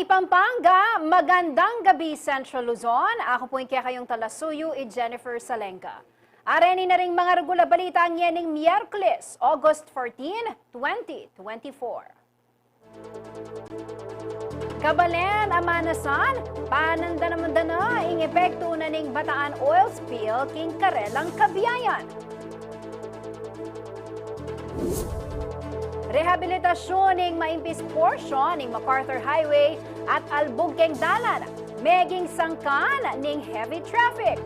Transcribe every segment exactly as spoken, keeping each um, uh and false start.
Pampanga, magandang gabi, Central Luzon. Aku pu ing kekayung talasuyu, i Jennifer Salenga. Areni na ring mga rugul a balita ngening Miyerkules, August fourteen, twenty twenty-four. Kabalen a manasan, panandanan da na ing epektu na ning Bataan oil spill king karelang kabiayan. Rehabilitasyun ning maimpis porsyon ning MacArthur Highway at albug keng dalan, meging sangkan ning heavy traffic.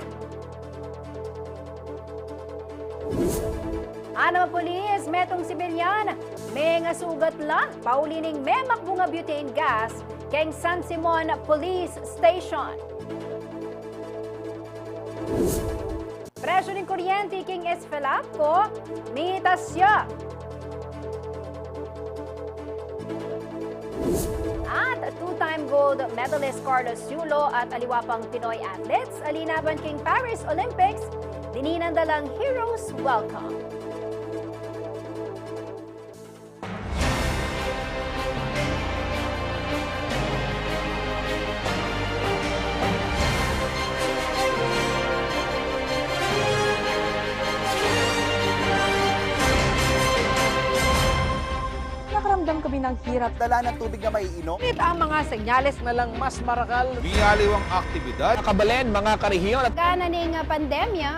Anam a pulis, metung sibilyan, mengasugat la, pauli ning memakbung a butane gas keng San Simon Police Station. Presyu ning kuryente king Esfelapco, mitas ya. At two-time gold medalist Carlos Yulo at aliwa pang Pinoy athletes a linaban king Paris Olympics, dininan da lang heroes welcome. Nakaramdam kami ng hirap. Dala ng tubig na maiinom. Ngunit ang mga senyales na lang mas marakal. Miyaliwang aktibidad. Kabalen, mga karehiyon at gana ning, ah, pandemya.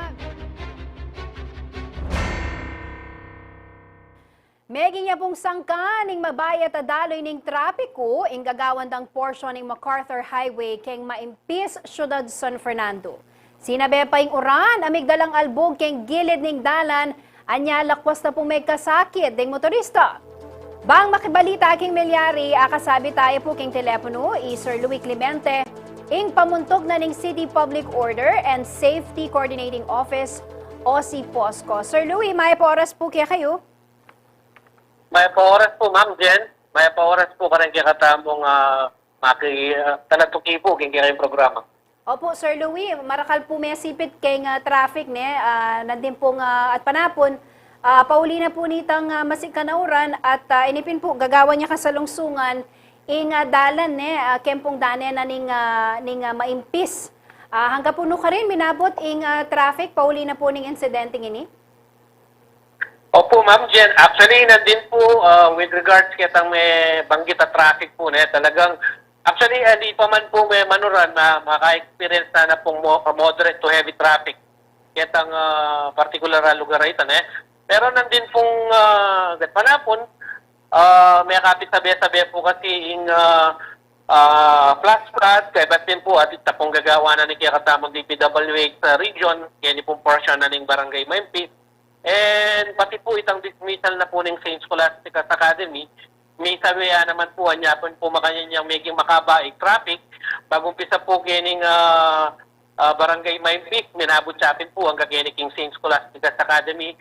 Meging ya pung sangkan ning mabayat a daloy ning trapiku ing gagawan dang porsyon ning MacArthur Highway keng maimpis syudad San Fernando. Sinabe pa ing uran a migdalang albug keng gilid ning dalan, anya lakwas na pung megkasakit ding motorista. Bang makibalita king milyari, akasabi taya pu king teleponu i Sir Louis Clemente, ing pamuntug na ning City Public Order and Safety Coordinating Office o si POSCO. Sir Louis, mayap a oras pu kekayu. Mayap a oras pu, Ma'am Jen. Mayap a oras pu kareng kekatamung, ah, maki-, ah, talatuki pu king kekayung programa. Opu, Sir Louis, marakal pu mesipit keng, ah, traffic, ne, ah, nandin pung, ah, at panapun, ah, pauli na pu nitang, ah, masikan a uran at, ah, ini pin pu gagawan ya kasalungsungan ing, ah, dalan, ne, ah, keng pung dane na ning, ah, ning, ah, maimpis. Ah, angga pu nukarin minabut ing, ah, traffic pauli na pu ning insidenteng ini? Opu, Ma'am Jen. Actually, nandin pu, ah, with regards ketang mebanggit a traffic pu, ne, talagang, actually, ah, ali pa man pu me manuran, ma-, maka-experience na na pung mo-, moderate to heavy traffic ketang, ah, partikular a lugar a ita, ne. Pero nandin pung, ah, gatpanapun, ah, mekapit sabe-sabe pu kasi ing, ah, ah, flash flood, kaybat pin pu at ita pung gagawan na ning kekatamung D P W H sa region, keni pung porsyon na ning Barangay Maimpis. And pati pu itang dismissal na pu ning Saint Scholastica's Academy, misabi ya naman pu, anya pin pu makanyan yang meging makaba ing traffic, mag-umpisa pu kening, ah, ah, Barangay Maimpis, minabut ya pin pu angga keni king Saint Scholastica's Academy.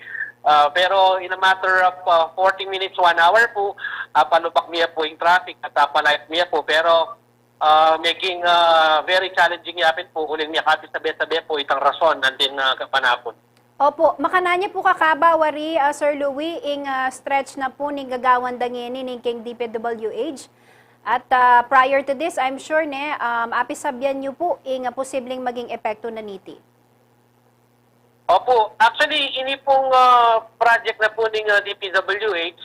Ah, pero in a matter of, ah, forty minutes, one hour pu, ah, palubak mi ya pu ing traffic at, ah, palayap mi ya pu. Pero ah, meging, ah, very challenging ya pin pu, uling miyakapit sabe-sabe pu itang rason nandin, ah, gatpanapun. Opu, makanyan ya pu kakaba wari, ah, Sir Louis, ing, ah, stretch na pu ning gagawan da ngeni ning keng D P W H. At, ah, prior to this, I'm sure, ne, um, apisabyan yu pu ing, ah, posibleng maging epektu na niti. Opu, actually, ini pung, ah, project na pu ning, ah, D P W H,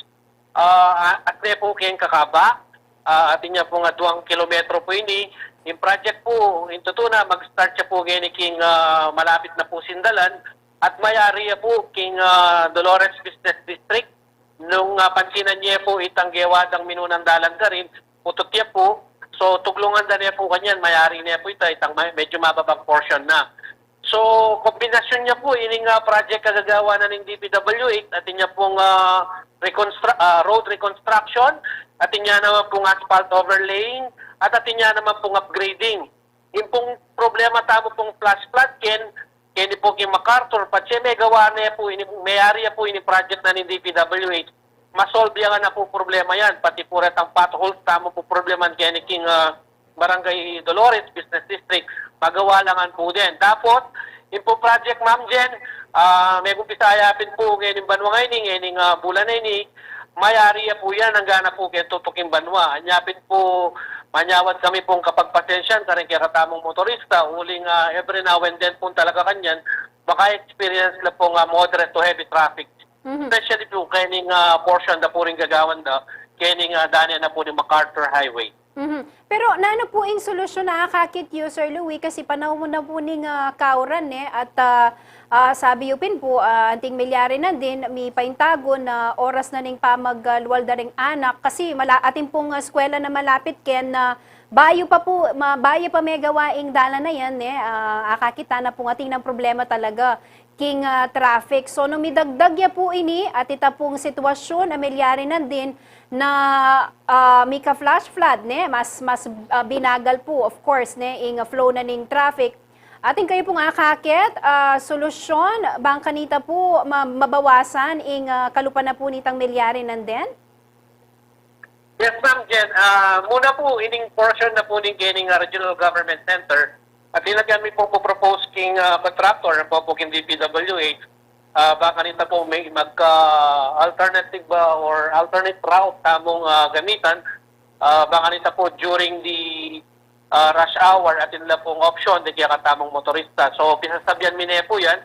ah, a-, atne pu keng kakaba, ah, atin ya pung, ah, duang kilometro pu ini. Ing project pu, ing tutu na, mag-start ya pu keni king, ah, malapit na pu Sindalan, at mayari ya pu king, ah, Dolores Business District. Nung, ah, pansinan ye pu itang gewa dang minunang dalan karin, putut ya pu. So, tuglungan da ne pu kanyan, mayari ne pu ita, itang ma-, medyo mababang portion na. So, kombinasyon ya pu, ining, ah, project a gagawan na ning D P W H, atin ya pung, ah, reconstru-, ah, road reconstruction, atin ya naman pung asphalt overlaying, at atin ya naman pung upgrading. Ing pung problema tamu pung flash flood, ken, keni pu king MacArthur, patse megawa ne pu ini, meyari ya pu ini project na ning D P W H, ma-solve ya ngan na pu problema yan, pati pu retang potholes tamu pu problema keni king, ah, Barangay Dolores Business District, magawa la ngan pu den. Dapot, ing pu project, Ma'am Jen, ah, megumpisa ya pin pu ngening banua ngeni, ngening, ah, bulan a ini, Mayari ya pu yan, anggang na pu keng tutuking banwa. Anya pin pu, manyawad kami pung kapagpasensyan kareng kekatamung motorista, uling, ah, every now and then pu talaga kanyan, maka-experience la pung, ah, moderate to heavy traffic. Mhm. Especially pu kening, ah, portion da pu ring gagawan da, kening, ah, dane na pu ning MacArthur Highway. Mhm. Pero nanu pu ing solusyon a akakit yu, Sir Louie, kasi panaun na pu ning, ah, kauran, e, at, ah, ah, sabi yu pin pu, ah, anting milyari na din, mipaintagun na oras na ning pamaglual da ring anak, kasi mala-, atin pung, ah, eskwela na malapit ken, ah, bayu pa pu, ma-, bayu pa megawa ing dalan na yan, e, ah, akakit na pu atin nang problema talaga king, ah, traffic. So, nung midagdag ya pu ini, at ita pung sitwasyun a milyari na din na, ah, mika-flash flood, ne? Mas, mas, ah, binagal pu, of course, ne? Ing, ah, flow na ning traffic. Atin kayu pung akakit, ah, solusyon, bang kanita pu ma-, mabawasan ing, ah, kalupa na pu nitang milyari na din? Yes, Ma'am Jen. Ah, muna pu, ining portion na pu ning kening, ah, Regional Government Center, at linagyan mi pu pu-propose king, ah, contractor, na pu pu king D P W H, ah, bang kanita pu may magka-alternative, ah, or alternate route tamung, ah, gamitan, ah, bang kanita pu during the, ah, rush hour, atin la pung option deng kekatamung motorista. So, pisasabian mi ne pu yan,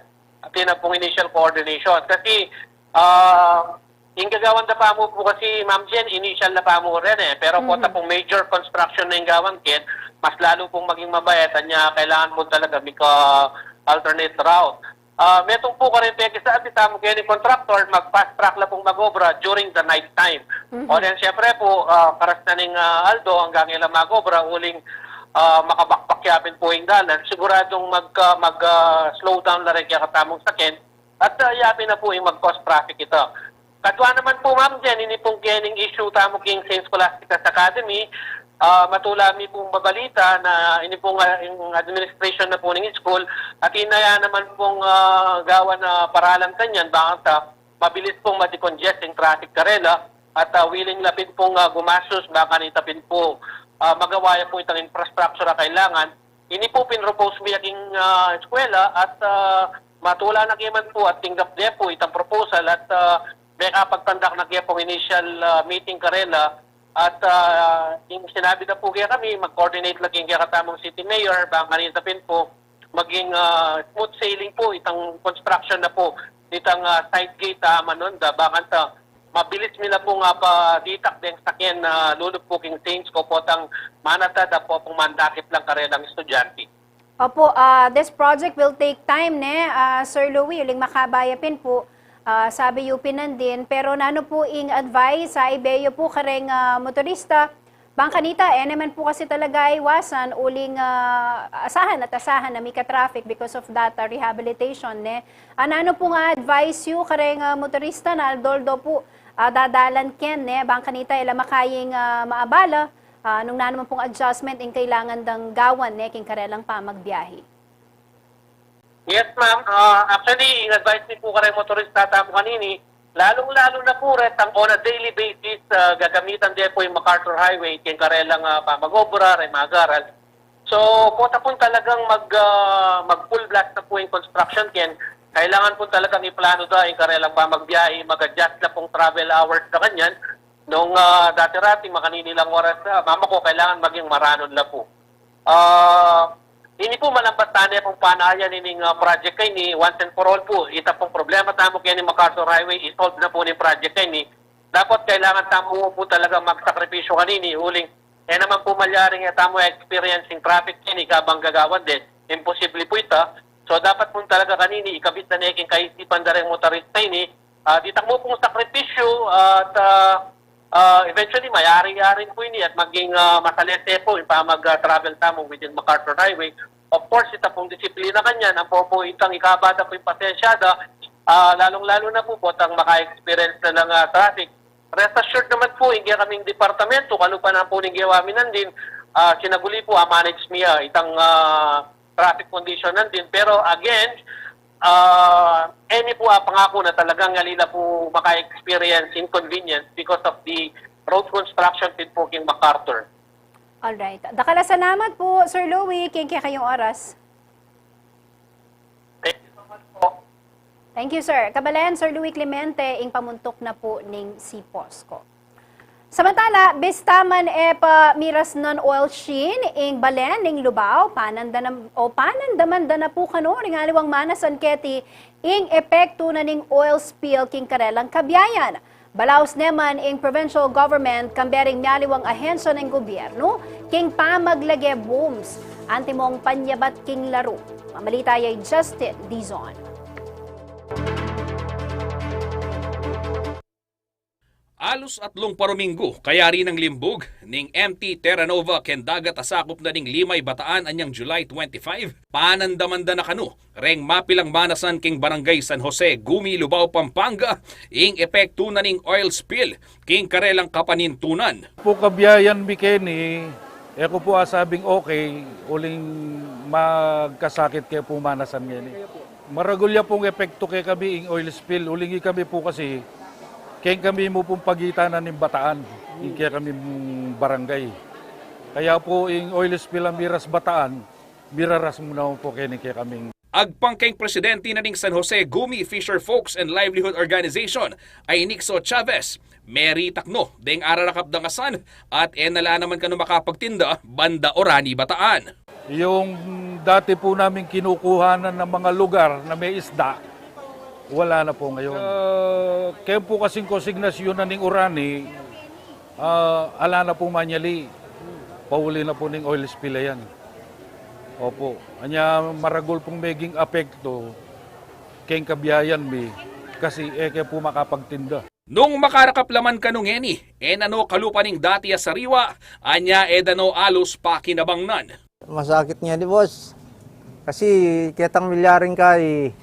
atin na pung initial coordination. Kasi, ah, ing gagawan da pa mu pu kasi, Ma'am Jen, initial na pa mu rin e. Pero Mhm. pota pung major construction na ing gawan ken, mas lalo pung maging mabayat, anya kailangan pu talaga mika-alternate route. Ah, metung pu kareng pekisabi tamu kening contractor, mag-fast track la pung mag-obra during the night time. Mhm. O then, syempre pu, ah, karas na ning, ah, aldo, anggang e la mag-obra, uling, ah, makabakbak ya pin pu ing dalan, siguradung mag, ah, mag, ah, slow down la rin kekatamung saken, at, ah, ya pin na pu ing mag-cause traffic ita. Kadwa naman pu, Ma'am Jen, ini pung kening issue tamu king Saint Scholastica's Academy, ah, matula mi pung babalita na ini pung, ah, ing administration na pu ning school, at inaya naman pung, ah, gawan na paralan kanyan, bang kanita mabilis pung ma-decongest ing traffic karela, at, ah, willing la pin pung, ah, gumastos, bang kanita pin pu, ah, magawa ya pu itang infrastructure a kailangan. Ini pu pin-propose mi king, ah, eskwela at, ah, matula na ke man pu at tinggap de pu itang proposal at, ah, mekapagtandak na ke pung initial, ah, meeting karela at, ah, ing sinabi da pu kekami, mag-coordinate la king kekatamung city mayor, bang kanita pin pu maging, ah, smooth sailing pu itang construction na pu nitang, ah, side gate, ah, Manonda, bang kanita mabilis mi na pung, ah, paditak deng saken, ah, lulub pu king Saints, potang manatad da pu pung mandakip lang karelang estudyante. Opo, ah, this project will take time, ne, ah, Sir Louie, uling makabaya pin pu, ah, sabi yu pin nandin. Pero nanu pu ing advice a ibie yu pu kareng, ah, motorista? Bang kanita, e naman pu kasi talaga iwasan, uling, ah, asahan at asahan na mika-traffic because of that, ah, rehabilitation, ne? Ah, nanu pung advice yu kareng, ah, motorista na aldo-aldo pu, ah, dadalan ken, ne? Bang kanita, e la makaying, ah, maabala, ah, nung nanu man pung adjustment ing kailangan dang gawan, ne, king karelang pamagbiahe. Yes, ma'am. Ah, actually, ing advice mi pu kareng motorista tamu kanini, lalung-lalu na pu retang on a daily basis, ah, gagamitan de pu ing MacArthur Highway, king karelang, ah, pamag-obra, reng mag-aral. So, pota pun talagang mag, ah, mag-full blast na pu ing construction ken, kailangan pun talagang iplano da ing karelang pamagbiahe, mag-adjust na pung travel hours na kanyan. Nung, ah, dati-rati, makanini lang oras na, mama ko, kailangan maging maranon la pu. Ah, ini pu, malambas tane pung panayan ining, ah, project a ini, once and for all pu. Ita pung problema tamu kening MacArthur Highway, i-solve na pu ning project a ini. Dapat kailangan tamu pu talaga magsakripisyo kanini, uling e naman pu malyaring e tamu experiencing traffic ini kabang gagawan de. Imposible pu ita. So, dapat pu talaga kanini, ikabit na ne king kaisipan da reng motorista ini, ah, ditak mu pung sakripisyo at, ah, ah, eventually, mayari-yari pu ini at maging, ah, masalese pu ing pamag-travel tamu within MacArthur Highway. Of course, ita pung disiplina kanyan, ampo pu itang ikaba da pu ing pasensya da, ah, lalung-lalu na pu potang maka-experience na ng, ah, traffic. Rest assured naman pu, ing kekaming departamento, kalupa na pu ning gewa mi nandin, ah, sinaguli pu, ah, manage mi, ah, itang, ah, traffic condition nandin. Pero again, ah, e mi pu apangaku na talagang ali la pu maka-experience inconvenience because of the road construction pin pu king MacArthur. Alright. Dakal a salamat pu, Sir Louie, king kekayung oras. Thank you so much po. Thank you, sir. Kabalen, Sir Louie Clemente, ing pamuntuk na pu ning CPOSCO. Samantala, bista man e pa miras nan oil sheen ing balen ning Lubao, pananda na, o panandaman da na pu kanu ring aliwang manasan keti ing epektu na ning oil spill king karelang kabiayan. Balaus ne man ing provincial government kambe ring mialiwang ahensya ning gobyernu king pamaglage booms antimong panyabat king laru. Mamalita ya i Justin Dizon. Alus atlung paruminggu kayari nang limbug ning M T Terra Nova keng dagat a sakup na ning Limay Bataan anyang July twenty-five, panandaman da na kanu reng mapilang manasan keng Barangay San Jose, Gumi, Lubao, Pampanga, ing epektu na ning oil spill king karelang kapanintunan. Pu kabiayan mi keni, e ku pu asabing okay, uling magkasakit ke pu manasan ngeni. Maragul ya pung epektu kekami ing oil spill, uling ikami pu kasi, keng kami mu pung pagitan na ning Bataan, ing kekaming barangay. Kaya pu ing oil spill a miras Bataan, miraras mu naman pu keni kekaming. Agpang keng presidente na ning San Jose Gumi Fisher Folks and Livelihood Organization, a i Nixo Chavez, meritak no deng ararakap dang asan at e na la naman kanu makapagtinda banda Orani, Bataan. Yung dati po naming kinukuhanan ng mga lugar na may isda, wala na po ngayon. Ah, kaya po kasing konsignasyon na ning Orani, ah, ala na po manyali. Pauli na po ning oil spill yan. Opo. Anya maragul pong meging apekto keng kabiayan mi kasi e ke po makapagtinda. Nung makarakap la man kanu ngeni, e na no kalupa ning dati a sariwa, anya e da no alus pakinabangnan. Masakit ngeni, boss. Kasi ketang milyaring kai,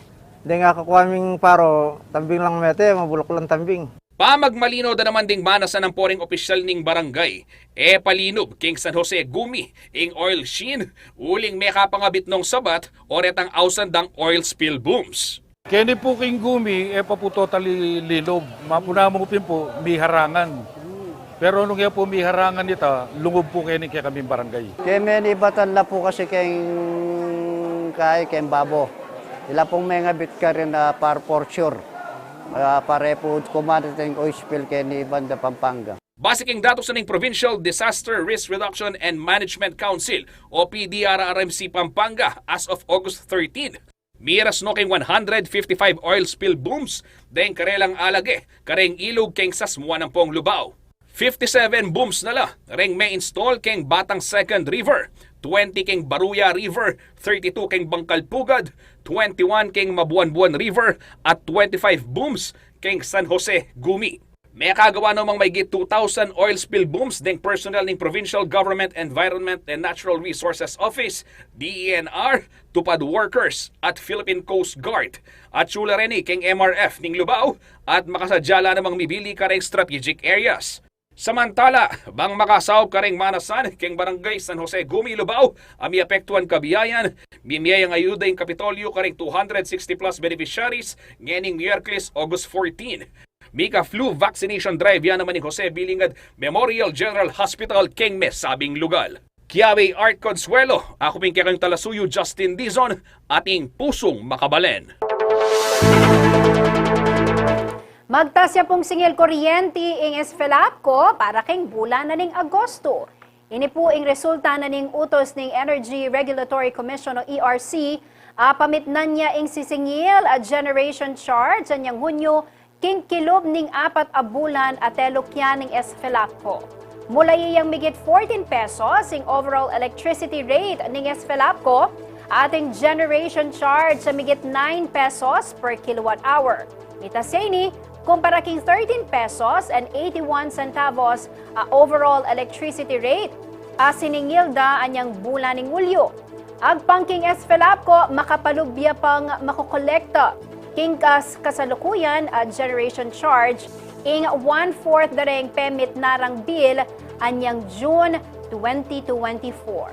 deng akakua ming paro, tambing lang mete, mabulok lang tambing. Pamagmalino da naman ding manasan ampong opisyal ning barangay, e pa linub keng San Jose Gumi ing oil sheen, uling mekapangabit nong sabat o retang ausan dang oil spill booms. Keni pu keng Gumi, e pa pu totally linub. Mapuna mu pin pu, miharangan. Pero nung e pu miharangan ita, lungub pu keni kekaming barangay. Keng menibatan la pu kasi keng kai, keng babo. Ila pung mengabit karin a par for sure. Ah, pare pu kumadat ing oil spill keni banda Pampanga. Base keng datos na ning Provincial Disaster Risk Reduction and Management Council o P D R R M C Pampanga as of August thirteen, miras no keng one hundred fifty-five oil spill booms deng karelang alage kareng ilug keng sasmuan ampong Lubao. Fifty-seven booms na la reng me-install keng Batang Second River, twenty keng Baruya River, thirty-two keng Bangkal Pugad, twenty-one keng Mabuanbuan River, at twenty-five booms keng San Jose Gumi. Mekagawa no mang maygit two thousand oil spill booms deng personnel ning Provincial Government Environment and Natural Resources Office, D E N R, tupad workers, at Philippine Coast Guard. At sula reni keng M R F ning Lubao, at makasadya la namang mibili kareng strategic areas. Samantala, bang makasaup kareng manasan keng Barangay San Jose Gumi, Lubao, a miapektuan kabiayan, mimie yang ayuda ing Kapitolyo kareng two hundred sixty plus beneficiaries ngening Miyerkules, August fourteen. Mika-flu vaccination drive ya naman ning Jose Bilingad Memorial General Hospital keng mesabing lugal. Kiawe Art Consuelo, aku pin kekayung talasuyu, Justin Dizon, ating pusung makabalen. Magtas ya pung singil kuryenti ing ESFELAPCO para keng bulan na ning Agosto. Ini pu ing resulta na ning utos ning Energy Regulatory Commission o E R C, a pamitnan ya ing sisingil a generation charge anyang Hunyo king kilub ning apat a bulan a teluk ya ning ESFELAPCO. Mula ya yang migit fourteen pesos ing overall electricity rate ning ESFELAPCO, ating generation charge a migit nine pesos per kilowatt hour. Mitas ya ini kumpara king thirteen pesos and eighty-one centavos a overall electricity rate a siningil da anyang bulan ning Hulyo. Agpang king ESFELAPCO, makapalub ya pang makokolekta king kas-, kasalukuyan a generation charge ing one-fourth da reng pemitna rang bill anyang June twenty twenty-four.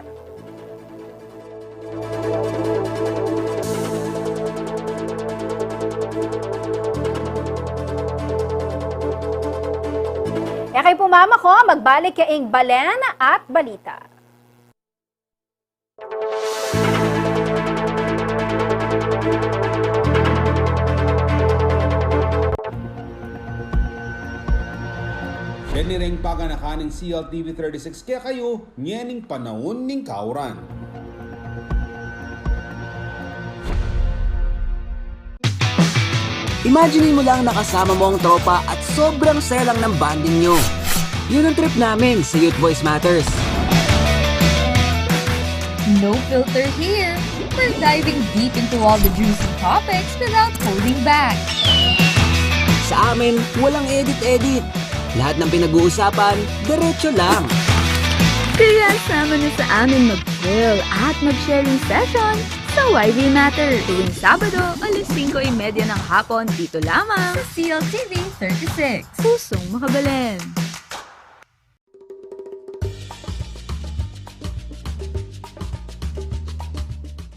E kayu pumamako, magbalik ya ing balen at balita. Ini reng paganakan ning C L T V thirty-six kekayu ngening panaun ning kauran. Imagine mo lang, nakasama mo ang tropa at sobrang saya lang ng bonding nyo. Yun ang trip namin sa Youth Voice Matters. No filter here. We're diving deep into all the juicy topics without holding back. Sa amin, walang edit-edit. Lahat ng pinag-uusapan, diretso lang. Kaya sama na sa amin mag-chill at mag-sharing session sa Y V Matter tuwing Sabado, alas singko y media ng hapon, dito lamang sa C L T V thirty-six. Pusong Makabalen.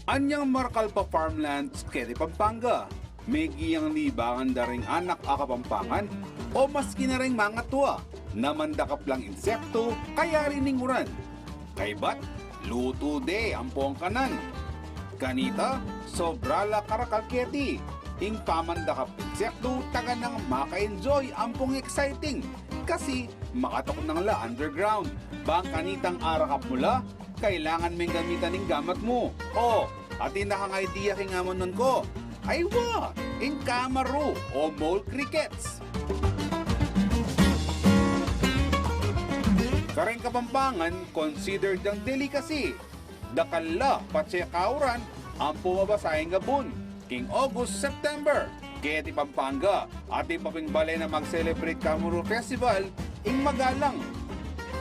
Anyang marakal pa farmlands keti Pampanga, megiang libangan da ring anak a Kapampangan o maski na ring mangatua, namandakap lang insektu kayari ning uran. Kaybat, lutu de ampong kanan. Kanita, sobra la karakal keti ing pamandakap insektu, taga nang maka-enjoy ampong exciting kasi makatuknang la underground. Bang kanitang arakap mu la, kailangan meng gamitan ing gamat mu. O, atin na kang idea king amanuan ku. Aywa, ing kamaru o mole crickets. Kareng Kapampangan, considered yang delicacy. Dakal la patse kauran ampong mabasa ing abun king August, September. Keti Pampanga, atin pa ping balen a mag-celebrate Kamaru Festival ing magalang.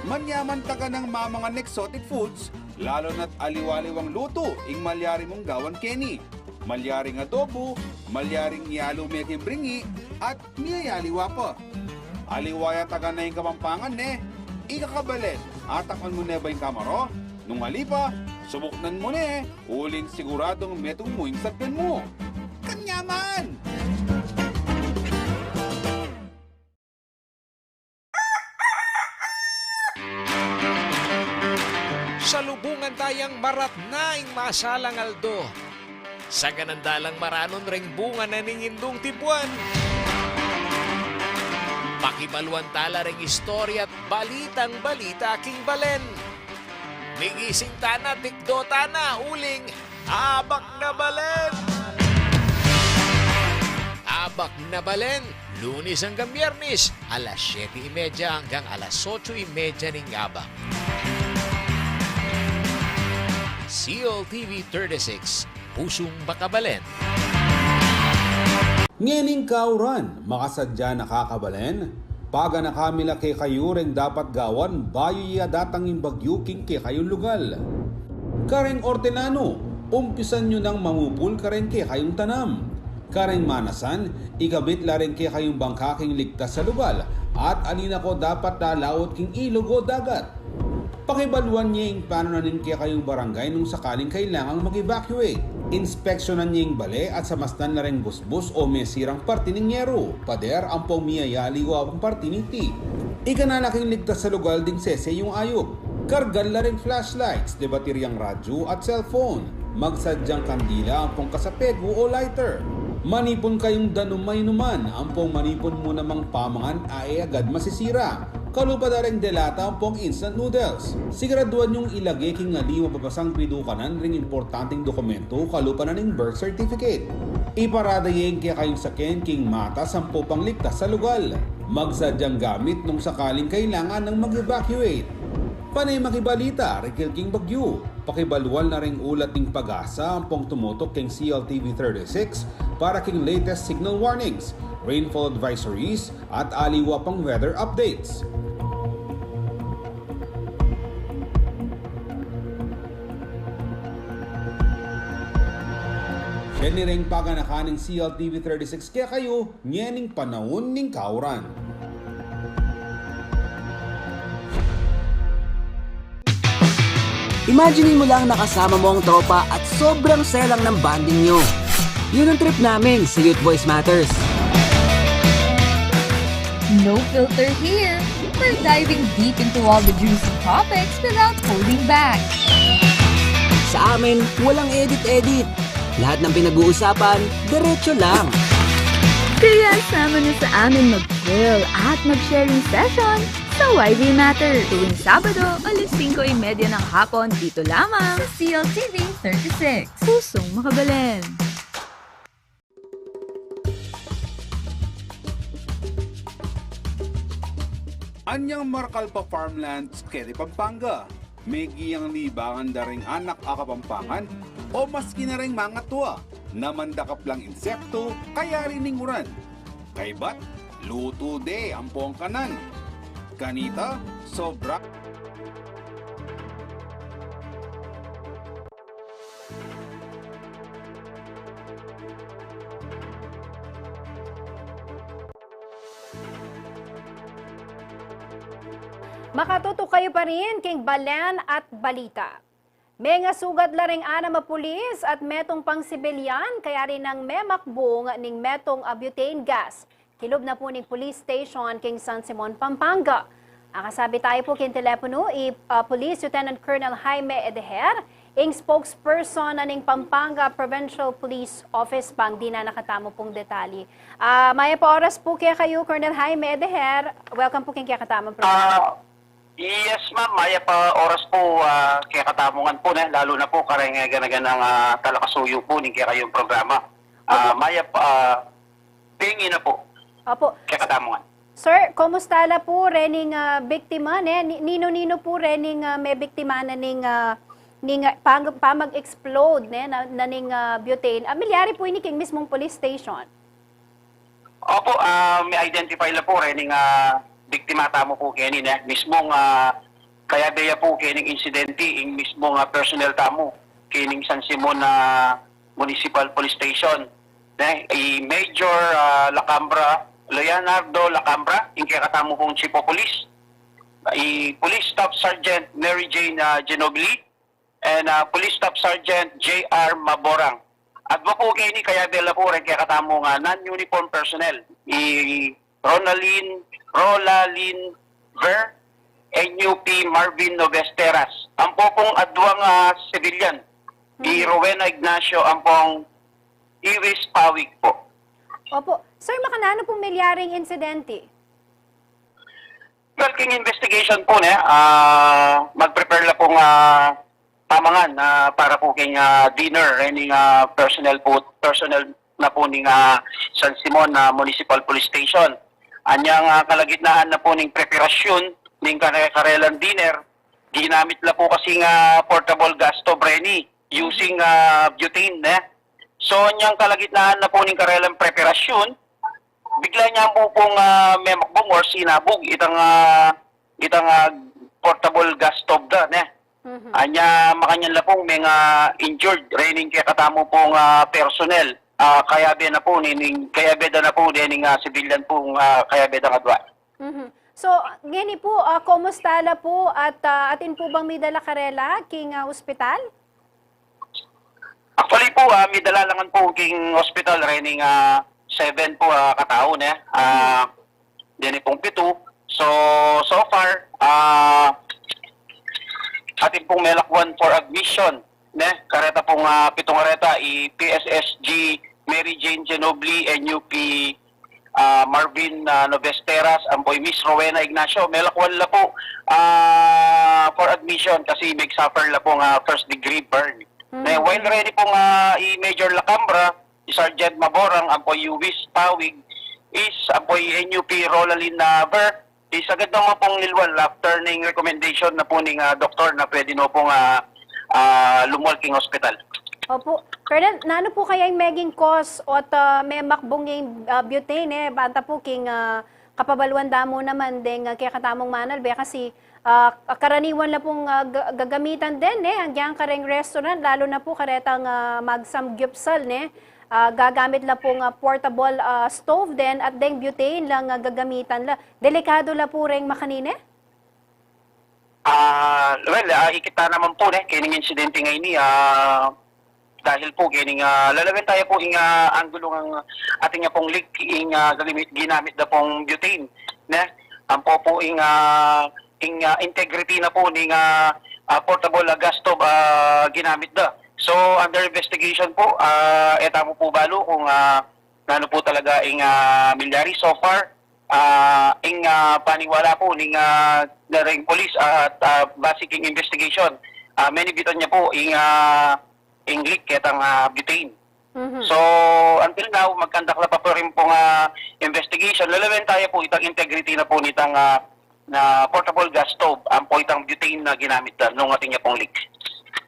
Manyaman taga nang mamangan exotic foods, lalu na't aliwa-aliwang lutu ing malyari mung gawan keni. Malyaring adobo, malyaring yalu me king bringi, at miyayaliwa pa. Aliwa ya taga na ing Kapampangan ne. Ika kabalen, atakman mu ne ba ing kamaru? Nung ali pa, subuknan mu ne, uling siguradung metung mu ing sagkan mu. Kanyaman! Salubungan tayang maratna ing masalang aldo. Saganan da lang maranun reng bunga na ning indung tibuan. Pakibaluan tala reng istorya at balitang balita king balen. Migising tana, tikdo tana, uling Abak na Balen! Abak na Balen, Lunes hanggang Biyernes, alas siyete y media hanggang alas otso y media ning abak. C L T V thirty-six, Pusung Makabalen. Ngening kauran, makasadya na ka kabalen, paganakan mi la kekayu reng dapat gawan bayu ya datang ing bagyu king kekayung lugal. Kareng ortenanu, umpisan yu nang mamupul kareng kekayung tanam. Kareng manasan, ikabit la reng kekayung bangka king ligtas a lugal, at ali na ko dapat lalaut king ilug o dagat. Pakibaluan ye ing pananim ning kekayung barangay nung sakaling kailangang mag-evacuate. Inspeksyonan ye ing bale at samastan la reng busbus o mesirang parti ning yeru, pader ampong miyayaliwa pang parti niti. Ikana la king ligtas a lugal ding sese yung ayup. Kargan la reng flashlights, de bateryang radyu at cellphone. Magsadyang kandila ampong kasapegu o lighter. Manipun kayung danum a inuman ampong manipun mu namang pamangan a e agad masisira. Kalupa da reng delata ampong instant noodles. Siguraduan yung ilage king ali mababasang pidukanan ring importanteng dokumentu kalupa na ning birth certificate. Iparada ye ing kekayung saken king matas ampong pangligtas a lugal. Magsadyang gamit nung sakaling kailangan nang mag-evacuate. Pane makibalita rikil king bagyu. Pakibaluan la ring ulat ning PAGASA ampong tumutuk king C L T V thirty-six para king latest signal warnings, rainfall advisories, at aliwa pang weather updates. Yan reng paganakan ning C L T V thirty-six kekayu ngening panaun ning kauran. Imagine mo lang, nakasama mo ang tropa at sobrang saya lang ng bonding nyo. Yun ang trip namin sa Youth Voice Matters. No filter here. We're diving deep into all the juicy topics without holding back. Sa amin, walang edit-edit. Lahat ng pinag-uusapan, diretso lang. Kaya sama na sa amin mag-chill at mag-sharing session Sa Y V Matter, tuwing Sabado, alas singko y media ng hapon, dito lamang sa C L T V thirty-six. Pusong Makabalen. Anyang marakal pa farmlands keti Pampanga, megiang libangan da ring anak a Kapampangan o maski na ring mangatua, namandakap lang insekto, kayari ning uran. Kaybat, lutu de ampong kanan. Kanita, sobra. Makatutok kayu pa rin king Balen at Balita. Mengasugat la ring anam a pulis at metung pang sibilyan kayari nang memakbung ning metung a butane gas kilub na pu ning police station king San Simon, Pampanga. Akasabi tayu pu king teleponu i, ah, Police Lieutenant Colonel Jaime Edejer, ing spokesperson na ning Pampanga Provincial Police Office, bang dinan na katamu pung detalye. Ah, mayap a oras pu kekayu, Colonel Jaime Edejer. Welcome pu king kekatamung programa. Ah, yes, ma'am. Mayap a oras pu, ah, kekatamu ngan pu, ne, lalu na pu kareng, eh, gana-ganang, ah, talakasuyu pu ning kekayung programa. Ah, opo. Mayap, ah, Pengi na pu. Opo. Kekatamu ngan. Sir, kumusta la pu rening, ah, biktima, ne? Ni-, ninu-ninu pu rening, ah, mebiktima na ning, ah, ning, ah, pang-, pamag-explode, ne, na, na ning, ah, butane? Ah, milyari pu ini king mismung police station? Opo, ah, me-identify la pu rening, ah, biktima tamu pu keni, ne. Mismung, ah, kayabe ya pu kening insidente, ing mismung, ah, personnel tamu kening San Simon, ah, Municipal Police Station, ne, i Major, ah, Lacambra, Leonardo Lacambra, ing kekatamu pung Chief of Police, i Police Staff Sergeant Mary Jane, ah, Ginobili, and, ah, Police Staff Sergeant J R Maborang. At ba pu keni kayabe la pu reng kekatamung, ah, non-uniform personnel, i Ronalyn, Rolalyn Ver, N U P Marvin Novesteras. Ampo pung adwang, ah, civilian, i Rowena Ignacio ampong Iwis Pawig po. Opo. Sir, makananu pung milyaring insidente? Well, king investigation po, ne, ah, mag-prepare la pung, ah, pamangan, ah, para po king, ah, dinner, rening, ah, personnel po, personnel na po ning, ah, San Simon, ah, Municipal Police Station. Anyang, ah, kalagitnaan na po ning preparasyon ning kare-, karelang dinner, ginamit la po kasi nga portable gas stove reni, using, ah, butane, ne? So, anyang kalagitnaan na po ning karelang preparasyon, bigla niya po pong, ah, memakbung or sinabog itang, ah, itang, ah, portable gas stove da, ne? Mhm. Anya, makanyan la pong menga injured, rening kekatamu pong, ah, personnel. Ah, kayabe na po, nining, kayabe da na po, dening, ah, civilian pong, ah, kayabe da nga dua. Mhm. So, ngeni pu, ah, kumusta la pu at, ah, atin pu bang midala karela king, ah, ospital? Actually pu, ah, midala la ngan pu king ospital rening, ah, seven pu, ah, katau, ne. Ah, deni pung pitu. So, so far, ah, atin pung melakwan for admission, ne. Kareta pung, ah, pitung areta, i P S S G Mary Jane Ginobili, N U P, ah, Marvin, ah, Novesteras, ampo i Miss Rowena Ignacio. Melakwan la pu, ah, for admission kasi meg-suffer la pu nga first degree burn. Mhm. Ne, while reni pung, ah, i Major Lacambra, i Sergeant Maborang, ampo i Uwis Pawig, is ampo i N U P Rolalyn Naver, di sagad naman pung lilwal after ning recommendation na pu ning, ah, doktor na pwede no pung, ah, ah, lumual king ospital. Opo. Colonel, nanu pu kaya ing meging cause ot, ah, memakbung ing, ah, butane, eh? Banta pu king, ah, kapabaluan da mu naman deng, ah, kekatamung manalbe kasi, ah, karaniwan la pung, ah, ga-, gagamitan den, eh, agyang kareng restaurant, lalu na pu karetang, ah, magsamgyupsal, ne? Ah, gagamit la pung, ah, portable, ah, stove den at deng butane lang, ah, gagamitan la. Delikadu la pu reng makanini? Ah, well, ah, ikit ta naman pu, ne, kening insidente ngeni, ah, dahil pu kening, ah, lalawen taya pu ing, ah, anggulo ngang atin ya pung leak, ing, ah, ginamit, ginamit da pung butane, ne? Ampo pu ing, ah, ing, ah, integrity na pu ning, ah, ah, portable, ah, gas stove, ah, ginamit da. So, under investigation pu, ah, e tamu pu balu kung, ah, nanu pu talaga ing, ah, milyari. So far, Ah, ing, ah, paniwala pu ning, ah, ning pulis at, ah, base king investigation, ah, menibitan ya pu ing, ah, ing leak ketang, ah, butane. Mhm. So, until now, magkandak la pa pu rin pung, ah, investigation. Lalawen taya pu itang integrity na pu nitang, ah, na portable gas stove, ampo itang butane na ginamit na nung atin ya pung leak.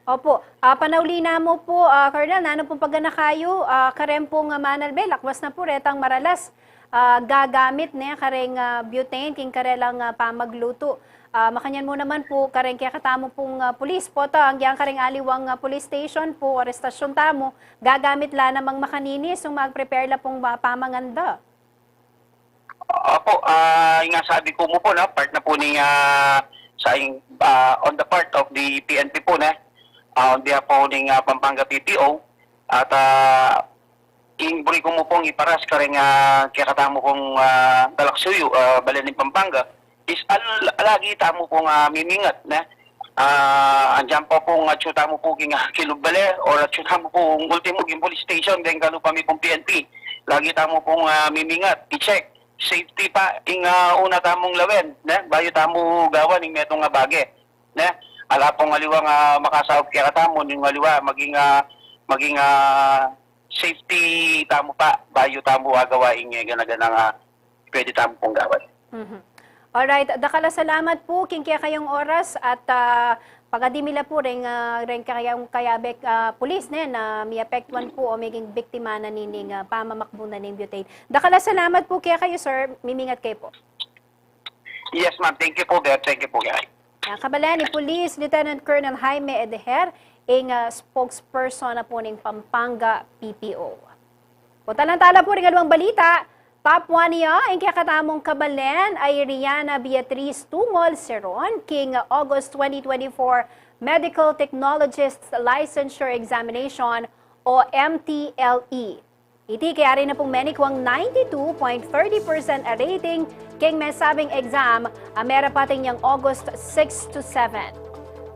Opo. Ah, panauli na mu pu, ah, Colonel, nanu pung paganaka yu, ah, kareng pung, ah, manalbe, lakwas na pu retang maralas, ah, gagamit ne kareng, ah, butane king karelang, ah, pamaglutu. Ah, makanyan mu naman pu kareng kekatamu pung, ah, pulis, potang yang kareng aliwang, ah, police station pu o estasyun tamu, gagamit la namang makanini, so mag-prepare la pung, ah, pamangan da. Opo, ah, ing sabi ku mu pu na, part na pu ning, ah, sa ing, ah, on the part of the P N P pu na, ah, on behalf pu ning, ah, Pampanga P P O, at, ah, ing buri ku mu pung iparas kareng, ah, kekatamu pung, ah, talaksuyu, ah, balen ning Pampanga, is al-, lagi tamu pung, ah, mimingat, ne? Ah, andiyan pa pung atsu tamu pu king, ah, kilub bale, or atsu tamu pung ultimu king police station, deng kalupa mi pung P N P. Lagi tamu pung, ah, mimingat, i-check. Safety pa, ing, ah, una tamung lawen, ne? Bayu tamu gawan, ing metung a bage, ne? Ala pung aliwang, ah, makasaup kekatamu, ning aliwa, maging, ah, maging, ah, safety tamu pa, bayu tamu agawa, ing, eh, gana-gana nga, pwede tamu pung gawan. Mhm. Alright, dakal a salamat pu king kekayung oras at, ah, pagadi mi la pu reng, ah, reng kekayung kayabe, ah, pulis ne na miapektuan pu o meging biktima na nining, ah, pamamakbu na ning butane. Dakal a salamat pu kekayu, sir. Mimingat kayu pu. Yes, ma'am. Thank you pu, Beth. Thank you pu, guys. Kabalen i Police Lieutenant Colonel Jaime Edejer, ing, ah, spokesperson na pu ning Pampanga P P O. Punta lang tala pu ring aliwang balita. Top one ya ing kekatamung kabalen a i Riana Beatriz Tungol Seron king August twenty twenty-four Medical Technologists Licensure Examination o M T L E. Iti kayari na pung menikwang ninety-two point thirty percent a rating king mesabing exam a merapat inyang August six to seven.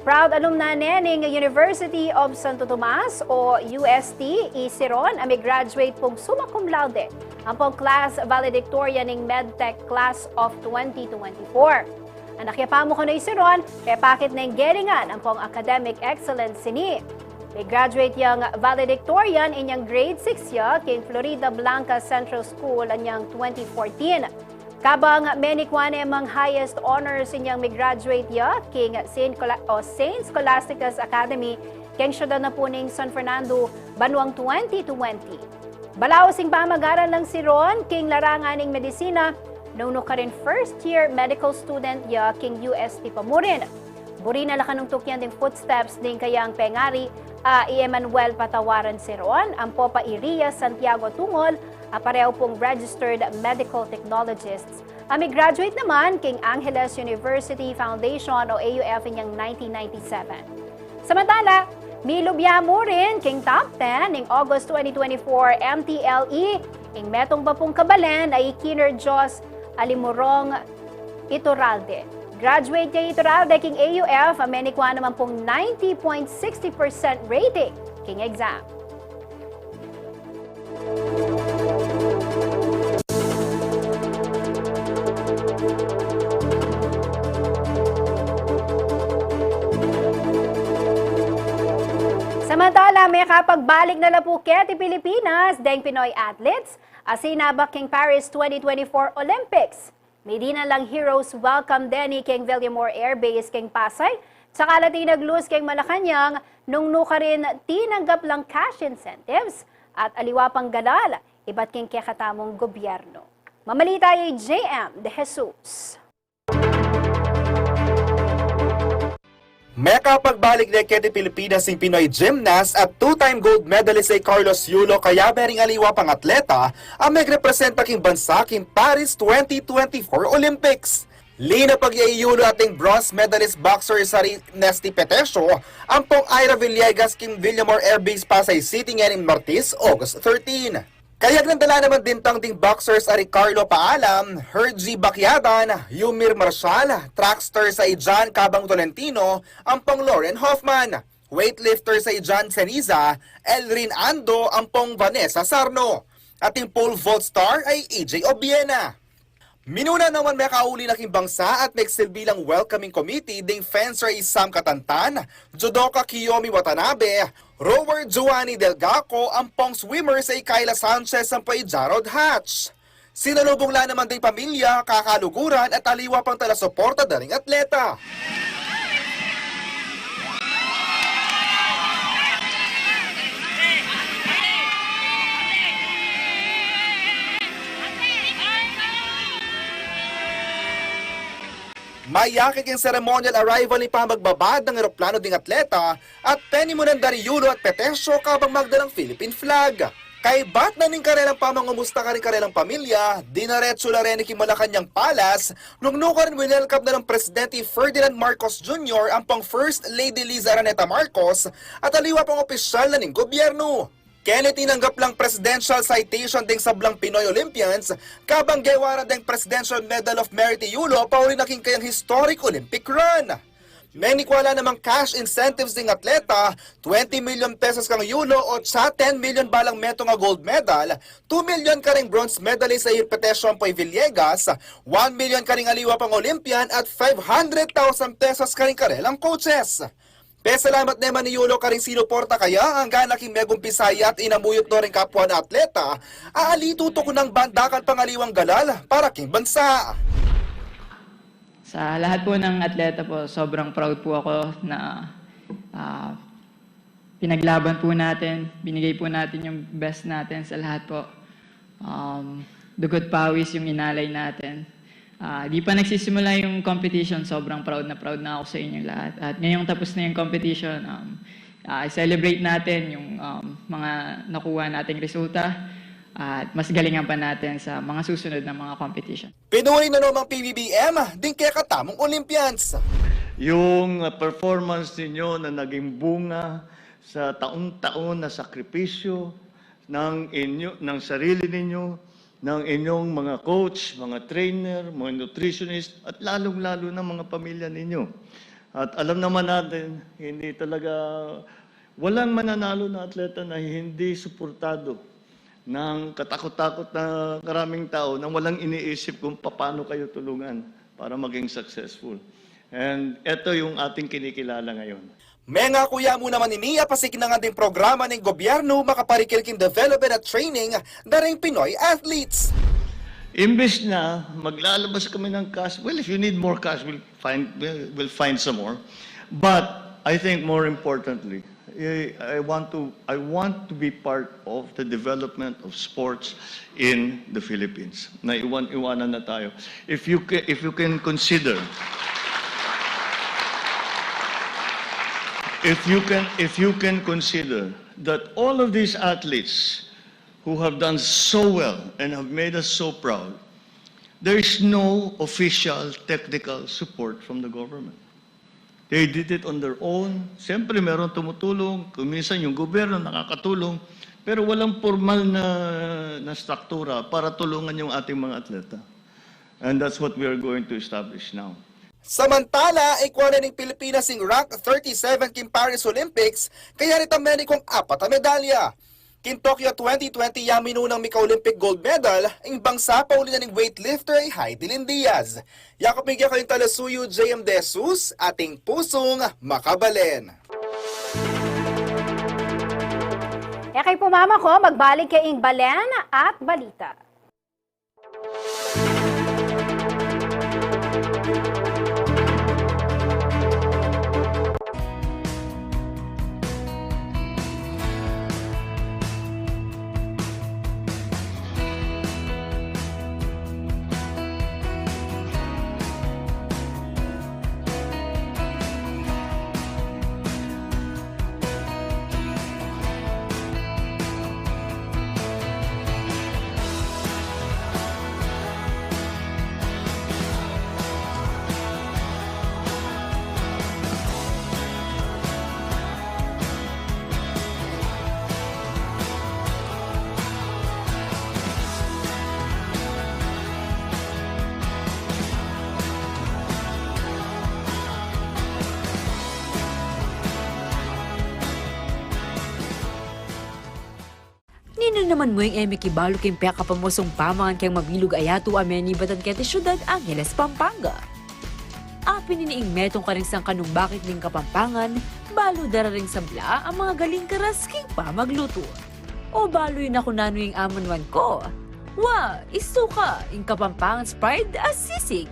Proud alumna ne ning University of Santo Tomas o U S T i Seron a migraduate pung summa cum laude ampong class valedictorian ning MedTech Class of twenty twenty-four. Anak ya pa mu kanu i Seron, pepakit neng gelingan ampong academic excellence ini. Migraduate yang valedictorian inyang grade six ya king Floridablanca Central School anyang twenty fourteen. Kabang menikwa ne mang highest honors inyang migraduate ya king Saint Cola-, o Saint Scholastica's Academy king syudad na pu ning San Fernando, banuang twenty twenty. Balaus ing pamag-aral nang Seron king larangan ning medisina, nung nukarin first year medical student ya king U S T pa mu rin. Buri na la kanung tukyan ding footsteps ding kayang pengari a i Emmanuel Patawaran Seron ampo pa i Ria Santiago Tungol a pareho pung registered medical technologists a migraduate naman king Angeles University Foundation o A U F inyang nineteen ninety-seven. Samantala, milub ya mu rin king top ten ning August twenty twenty-four M T L E ing metung pa pung kabalen a i Kiner Dios Alimurong Iturralde. Graduate ya i Iturralde king A U F a menikwa naman pung ninety point sixty percent rating king exam. Samantala, mekapagbalik na la pu keti Pilipinas deng Pinoy athletes a sinabak king Paris twenty twenty-four Olympics. Midinan lang heroes welcome deni king Villamor Air Base king Pasay, tsaka la tinaglus king Malacañang nung nukarin tinanggap lang cash incentives at aliwa pang galal ibat king kekatamung gobyerno. Mamalita ya i J M De Jesus. Mekapagbalik ne keti Pilipinas ing Pinoy gymnast at two-time gold medalist a i Carlos Yulo kayabe ring aliwa pang atleta a megrepresenta king bansa king Paris twenty twenty-four Olympics. Linapag ya i Yulo at ing bronze medalist boxer a i Nesty Petecio ampong Ira Villegas king Villamor Air Base, Pasay City ngening Martes, August thirteen. Kayag nang dala naman dintang ding boxers a i Carlo Paalam, Hergy Baquiadan, Yumir Marshal, tracksters a i John Cabang Tolentino ampong Lauren Hoffman, weightlifters a i John Ceniza, Elrin Ando ampong Vanessa Sarno, at ing pole vault star a i E J Obiena. Minuna naman mekauli na king bangsa at megsilbi lang welcoming committee ding fencer Isam Katantan, judoka Kiyomi Watanabe, rower Giovanni Del Gaco, ampong swimmers a i Kyla Sanchez ampo i Jarrod Hatch. Sinalubung la naman ding pamilya, kakaluguran at aliwa pang talasuporta da ring atleta. Mayakit ing ceremonial arrival ning pamagbabad ning eroplano ding atleta at penimunan da ri Yulo at Petesio kabang magdalang Philippine flag. Kaybat na ning karelang pamangumusta karing karelang pamilya, dinaretsu la reni king Malacañang Palace nung nukarin winelcome na ning Presidente Ferdinand Marcos Junior ampong First Lady Liza Araneta Marcos at aliwa pang opisyal na ning gobyerno. Keni tinanggap lang presidential citation ding sablang Pinoy Olympians, kabang gewa ra deng Presidential Medal of Merit i Yulo pauli na king kayang historic Olympic run. Menikwa la namang cash incentives ding atleta, twenty million pesos kang Yulo o tsa ten million balang metung a gold medal, two million karing bronze medalist a i Petesio ampo i Villegas, one million karing aliwa pang Olympian at five hundred thousand pesos karing karelang coaches. Pesalamat ne man i Yulo karing sinuporta kaya anggang king megumpisa ya at inamuyut no ring kapwa na atleta, a ali tutukunan bandakal pang aliwang galal para king bansa. Sa lahat po ng atleta po, sobrang proud po ako na, ah, pinaglaban po natin, binigay po natin yung best natin sa lahat po. Um, dugo't pawis yung inalay natin. Ah, di pa nagsisimula yung competition, sobrang proud na proud na ako sa inyong lahat. At ngayong tapos na yung competition, um, ah, i-celebrate natin yung, um, mga nakuha nating resulta at mas galingan pa natin sa mga susunod na mga competition. Pinuri na naman P B B M ding kekatamung Olympians. Yung, uh, performance ninyo na naging bunga sa taon-taon na sakripisyo ng inyo, ng sarili ninyo, ng inyong mga coach, mga trainer, mga nutritionist, at lalong-lalo na mga pamilya ninyo. At alam naman natin, hindi talaga, walang mananalo na atleta na hindi suportado ng katakot-takot na karaming tao na walang iniisip kung paano kayo tulungan para maging successful. And eto yung ating kinikilala ngayon. Mengaku ya mu naman ini a pasiknangan ding programa ning gobyerno makaparikil king development at training da ring Pinoy athletes. Imbes na maglalabas kami ng cash, well, if you need more cash, we'll find, we'll, we'll find some more. But I think more importantly, I, I want to, I want to be part of the development of sports in the Philippines. Naiwan-iwanan na tayo. If you ca-, if you can consider, if you can, if you can consider that all of these athletes who have done so well and have made us so proud, there is no official technical support from the government. They did it on their own. Siyempre, meron tumutulong. Kung minsan, yung gobyerno nakakatulong. Pero walang formal na, na struktura para tulungan yung ating mga atleta. And that's what we are going to establish now. Samantala, ikwa na ning Pilipinas ing rank thirty-seven king Paris Olympics, kaya rita menikwa apat a medalya. King Tokyo twenty twenty, ya minunang mika-Olympic gold medal ing bangsa pauli na ning weightlifter a i Hidilyn Diaz. Yakup Miguel kayong talasuyu, J M De Jesus, ating pusung makabalen. E kayu pumamako, magbalik kaya ing balen at balita. Nanu naman mu ing e mikibalu king pekapamusung pamangan keng mabilug a yatu a menibatan keti siudad Angeles, Pampanga? Apin ini ing metung karing sangkanung bakit ning Kapampangan, balu dararing sabla a mangagaling karas king pamaglutu. O balu yu na ku nanu ing amanuan ku? Wa, isuka, ing Kapampangan's pride a sisig.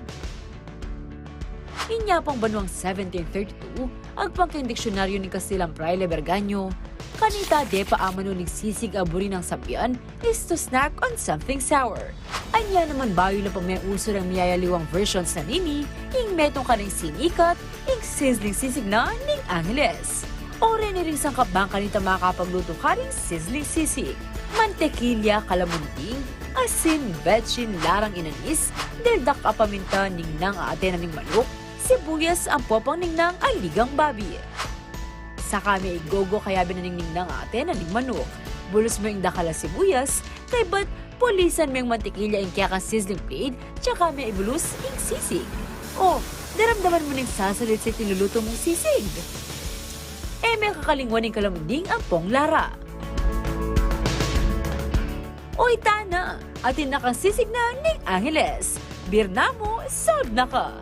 Inya pang banuang seventeen thirty-two, agpang keng diksyonaryo ning Kastilang Fraile Berganyo, kanita depa amanu ning sisig a buri nang sabian is to snack on something sour. Anya naman bayu la pa meng uso reng miyayaliwang versions na nini, ing metung karing sinikat, ing sizzling sisig na ning Angeles. O reni ring sangkap bang kanita makapaglutu karing sizzling sisig. Mantekilya, kalamunding, asin, betsin, larang inanis, deldak a paminta, ningnang a ate na ning manuk, sibuyas, ampo pang ningnang a ligang babi. Saka me igogo kayabe na ning ningnang a ate na ning manuk. Bulus mu ing dakal a sibuyas, kaybat pulisan meng mantikilya ing kekang sizzling plate, tsaka me ibulus ing sisig. O, daramdaman mu neng sasalitsit ing lulutu mung sisig. E me kakalingwan ing kalamunding ampong lara. O ita na, atin na kang sisig na ning Angeles. Birna mu, sold na ka.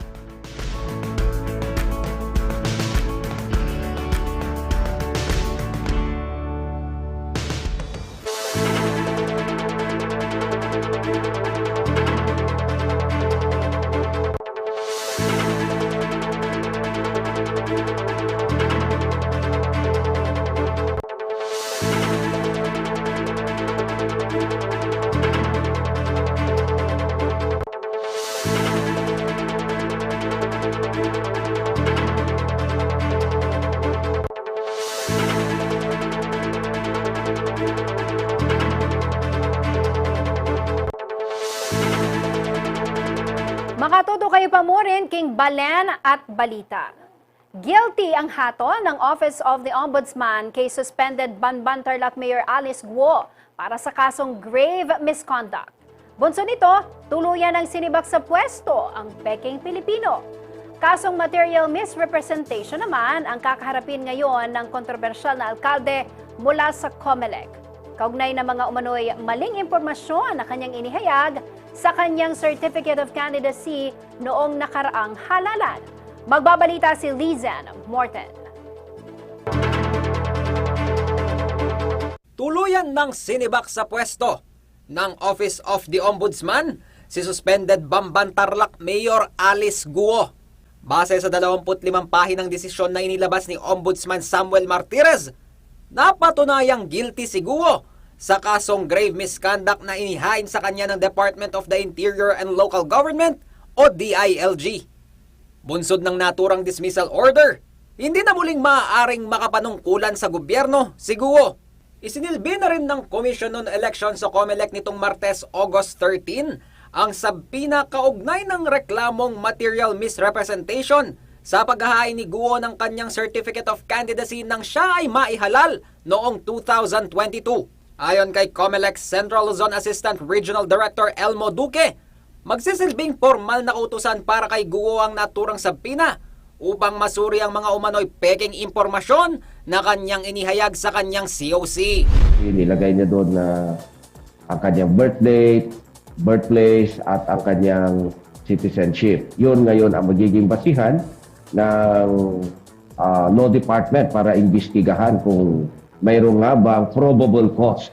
Makatuto kayu pa murin king Balen at Balita. Guilty ang hatol ng Office of the Ombudsman kay suspended Banban Tarlac Mayor Alice Guo para sa kasong grave misconduct. Bunsod nito, tuluyan nang sinibak sa pwesto ang pekeng Pilipino. Kasong material misrepresentation naman ang kakaharapin ngayon ng kontrobersyal na alkalde mula sa Comelec. Kaugnay ng mga umano'y maling impormasyon na kanyang inihayag sa kanyang Certificate of Candidacy noong nakaraang halalan. Magbabalita si Lizan Morton. Tuluyan nang sinibak sa pwesto ng Office of the Ombudsman si suspended Banban Tarlac Mayor Alice Guo. Base sa dalawamput limang pahinang desisyon na inilabas ni Ombudsman Samuel Martires, napatunayang guilty si Guo sa kasong grave misconduct na inihain sa kanya ng Department of the Interior and Local Government o D I L G. Bunsod ng naturang dismissal order, hindi na muling maaaring makapanungkulan sa gobyerno si Guo. Isinilbi na rin ng Commission on Elections o Comelec nitong Martes, August thirteen, ang subpoena kaugnay ng reklamong material misrepresentation sa paghahain ni Guo ng kanyang Certificate of Candidacy nang siya ay maihalal noong two thousand twenty-two. Ayon kay Comelec Central Luzon Assistant Regional Director Elmo Duque, magsisilbing pormal na kautusan para kay Guo ang naturang subpoena upang masuri ang mga umano'y pekeng impormasyon na kanyang inihayag sa kanyang C O C. Nilagay niya doon na ang kanyang birth date, birthplace, at ang kanyang citizenship. Yun ngayon ang magiging basihan ng, ah, Law Department para imbestigahan kung mayroon nga bang probable cause,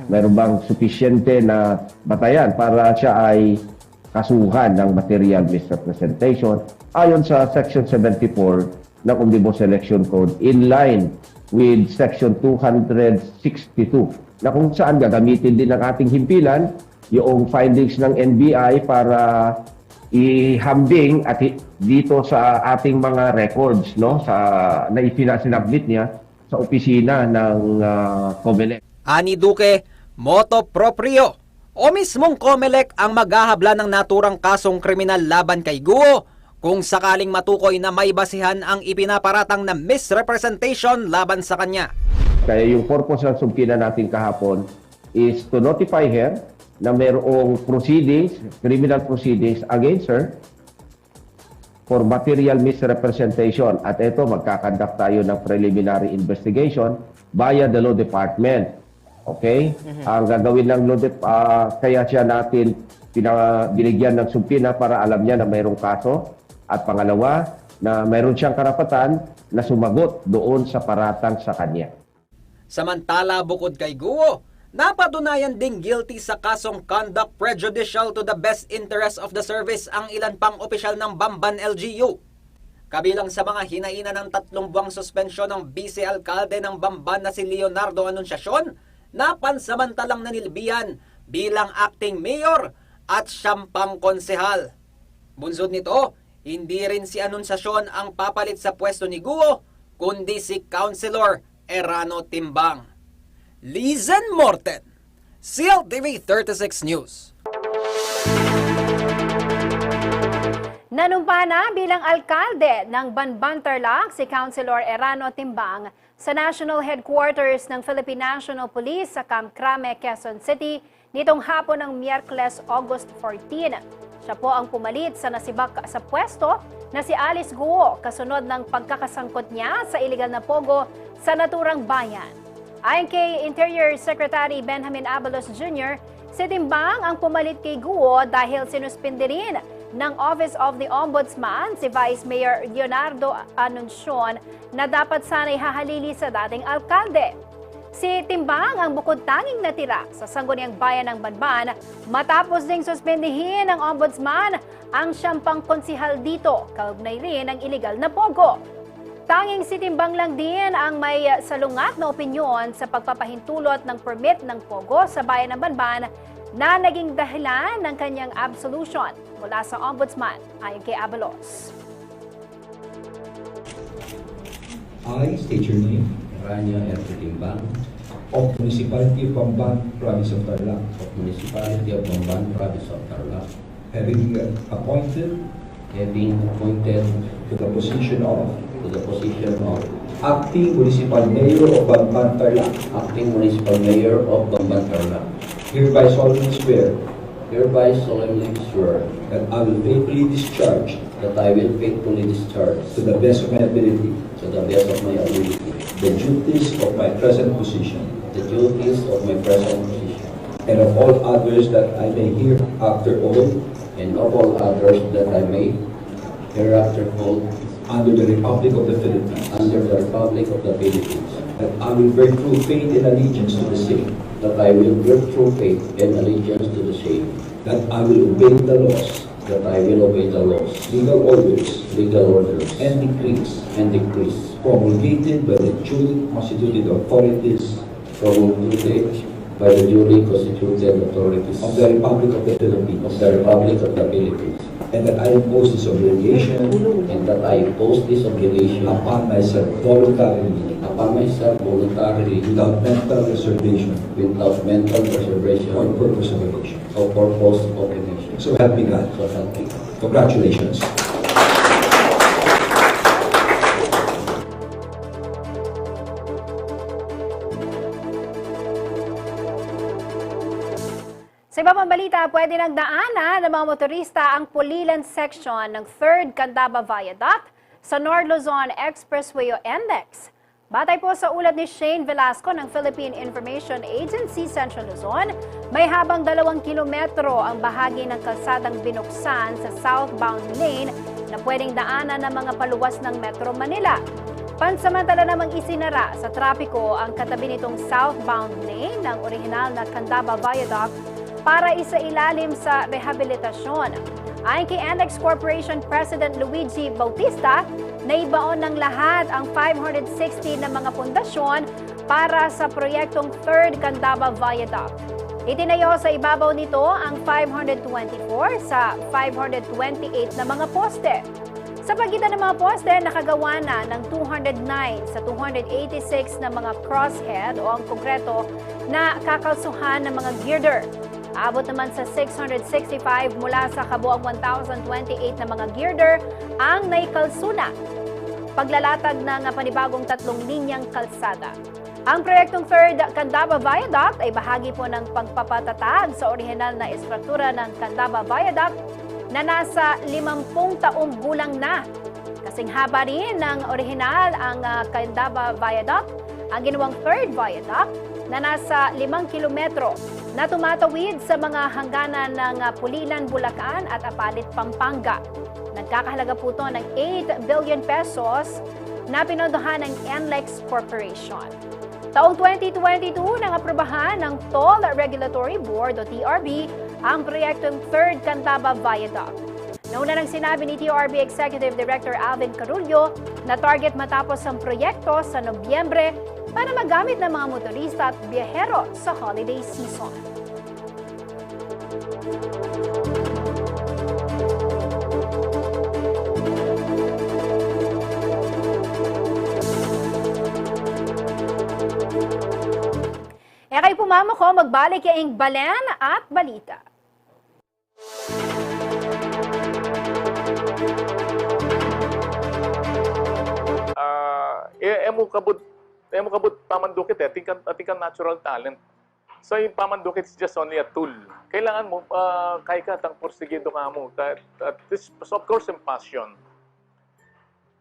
mayroon bang supisyente na batayan para siya ay kasuhan ng material misrepresentation ayon sa Section seventy-four ng Omnibus Election Code, in line with Section two hundred sixty-two, na kung saan gagamitin din ng ating himpilan yung findings ng N B I para ihambing at hi-, dito sa ating mga records, no, sa, na ipinasinabmit niya sa opisina ng, ah, Comelec. Ani Duque, motu proprio o mismong Comelec ang maghahabla ng naturang kasong kriminal laban kay Guo kung sakaling matukoy na may basihan ang ipinaparatang na misrepresentation laban sa kanya. Kaya yung purpose ng subpoena natin kahapon is to notify her na mayroong proceedings, criminal proceedings against her for material misrepresentation. At eto, magkakandak tayo ng preliminary investigation via the Law Department. Okay? Mhm. Ang gagawin ng LODEP, ah, kaya siya natin pina-, binigyan ng subpoena para alam niya na mayroong kaso. At pangalawa, na mayroon siyang karapatan na sumagot doon sa paratang sa kanya. Samantala, bukod kay Guo, napatunayan ding guilty sa kasong conduct prejudicial to the best interest of the service ang ilan pang opisyal ng Bamban L G U. Kabilang sa mga hinainan ng tatlong buwang suspensyon ng bise alkalde ng Bamban na si Leonardo Anunciacion na pansamantalang nanilbihan bilang acting mayor at siyam pang konsehal. Bunsod nito, hindi rin si Anunciacion ang papalit sa pwesto ni Guo, kundi si Councilor Erano Timbang. Lizen Morten, C L T V thirty-six News. Nanumpa na bilang alkalde ng Banban Tarlac si Councilor Erano Timbang sa National Headquarters ng Philippine National Police sa Camp Crame, Quezon City, nitong hapon ng Miyerkules, August fourteen. Siya po ang pumalit sa nasibak sa pwesto na si Alice Guo, kasunod ng pagkakasangkot niya sa iligal na pogo sa naturang bayan. Ayon kay Interior Secretary Benjamin Abalos Junior, si Timbang ang pumalit kay Guo dahil sinuspindi rin ng Office of the Ombudsman si Vice Mayor Leonardo Anunciacion na dapat sana'y hahalili sa dating alkalde. Si Timbang ang bukod tanging natira sa Sangguniang Bayan ng Banban matapos ding suspindihin ng Ombudsman ang siyam pang konsehal dito, kaugnay rin ng iligal na pogo. Tanging si Timbang lang din ang may salungat na opinyon sa pagpapahintulot ng permit ng pogo sa Bayan ng Banban na naging dahilan ng kanyang absolution mula sa Ombudsman, ayon kay Abalos. I state your name. Rania F. Timbang. Of Municipality of Bamban, Province of Tarlac. Of Municipality of Bamban, Province of Tarlac. Having appointed. Having appointed. To the position of. To the position of. Acting Municipal Mayor of Bamban, Tarlac. Acting Municipal Mayor of Bamban, Tarlac. Hereby solemnly swear. Hereby solemnly swear. That I will faithfully discharge. That I will faithfully discharge. To the best of my ability. To the best of my ability. The duties of my present position. The duties of my present position. And of all others that I may hereafter hold. And of all others that I may hereafter hold. Under the Republic of the Philippines. Under the Republic of the Philippines. That I will bear true faith and allegiance to the same. That I will bear true faith and allegiance to the same. That I will obey the laws. That I will obey the laws. Legal orders. Legal orders. And decrees. And decrees. Promulgated by the duly constituted authorities. Promulgated by the duly constituted authorities. Of the Republic of the Philippines. Of the Republic of the Philippines. And that I impose this obligation. And that I impose this obligation. Upon myself voluntarily. Upon myself voluntarily. Without mental reservation. Without mental reservation. Or purpose of evasion. Or purpose of evasion. So help me God. So help me God. Congratulations. Sa iba pang balita, pwede nang daanan ng mga motorista ang Pulilan section ng Third Candaba Viaduct sa North Luzon Expressway o NLEX. Batay po sa ulat ni Shane Velasco ng Philippine Information Agency Central Luzon, may habang dalawang kilometro ang bahagi ng kalsadang binuksan sa southbound lane na pwedeng daanan ng mga paluwas ng Metro Manila. Pansamantala namang isinara sa trapiko ang katabi nitong southbound lane ng orihinal na Candaba Viaduct para isailalim sa rehabilitasyon. Ayon kay NLEX Corporation President Luigi Bautista, naibaon ng lahat ang five hundred sixty na mga pundasyon para sa proyektong Third Candaba Viaduct. Itinayo sa ibabaw nito ang five hundred twenty-four sa five hundred twenty-eight na mga poste. Sa pagitan ng mga poste, nakagawa na ng two hundred nine sa two hundred eighty-six na mga crosshead o ang konkreto na kakalsuhan ng mga girder. Abot naman sa six hundred sixty-five mula sa kabuang one thousand twenty-eight na mga girder ang naikalsu na. Paglalatag ng panibagong tatlong linyang kalsada. Ang proyektong Third Candaba Viaduct ay bahagi po ng pagpapatatag sa orihinal na estruktura ng Candaba Viaduct na nasa limampung taong gulang na. Kasing haba rin ng orihinal ang, ah, Candaba Viaduct Ang ginawang third viaduct na nasa limang kilometro na tumatawid sa mga hangganan ng, ah, Pulilan, Bulacan at Apalit, Pampanga. Nagkakahalaga po ito ng eight billion pesos na pinondohan ng NLEX Corporation. Taong twenty twenty-two nang aprubahan ng Toll Regulatory Board o T R B ang proyektong Third Candaba Viaduct. Nauna nang sinabi ni T R B Executive Director Alvin Carullo na target matapos ang proyekto sa Nobyembre para magamit ng mga motorista at biyahero sa holiday season. E kayu pu mamako, magbalik ya ing Balen at Balita. Ah, e, e mu kabud, e mu kabud pamandukit e, atin kang, atin kang natural talent. So, ing pamandukit is just only a tool. Kailangan mu, ah, kayka tang pursigidu ka mu. That, that is, of course, ing passion.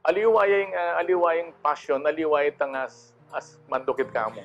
Aliwa ya ing, ah, aliwa ya ing passion, aliwa ya itang as, as mandukit ka mu.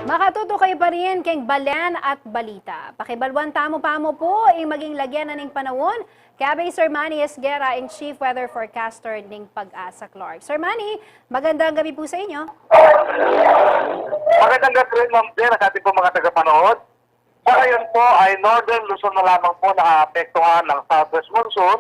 Makatutukoy pa rin keng Balen at Balita. Pakibaluan tamu pa mu pu ing maging lagyan na ning panaun, kabang Sir Manny Esguerra, ing Chief Weather Forecaster ning PAGASA Clark. Sir Manny, magandang gabi po sa inyo. Magandang gabi rin, Ma'am Jen, at ating po mga tagapanood. Sa ngayon po ay Northern Luzon na lamang po naaapektuhan ng southwest monsoon